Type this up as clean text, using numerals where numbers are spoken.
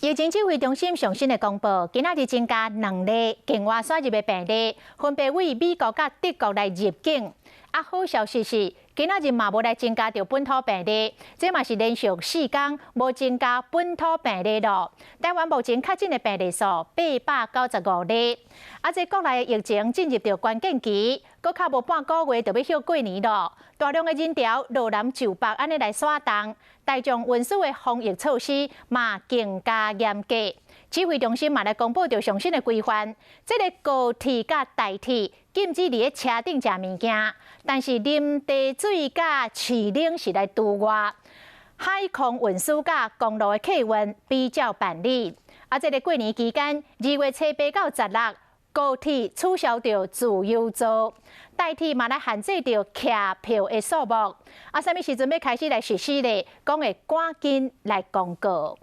疫情指揮中心上新的公布，今仔日增加兩例境外輸入的病例，分別對美國佮德國來入境。啊，好消息是，今仔日嘛無來增加著本土病例，這嘛是連續四工無增加本土病例囉。台灣目前確診的病例數895例。啊，這國內的疫情進入著關鍵期，閣較無半個月就欲過年囉。大量的人潮落南就北按呢來徙動，大眾運輸的防疫措施嘛更加嚴格。指揮中心嘛來公布著上新的規範，這个高鐵佮台鐵禁止佇咧車頂食物件，但是啉茶水佮飼奶是來除外。海空運輸佮公路的客運比照辦理。啊，這个過年期間，2月初8到16，高鐵取消著自由座，台鐵嘛來限制著徛票的數目。啊，啥物時陣欲開始來實施咧？講會趕緊來公告。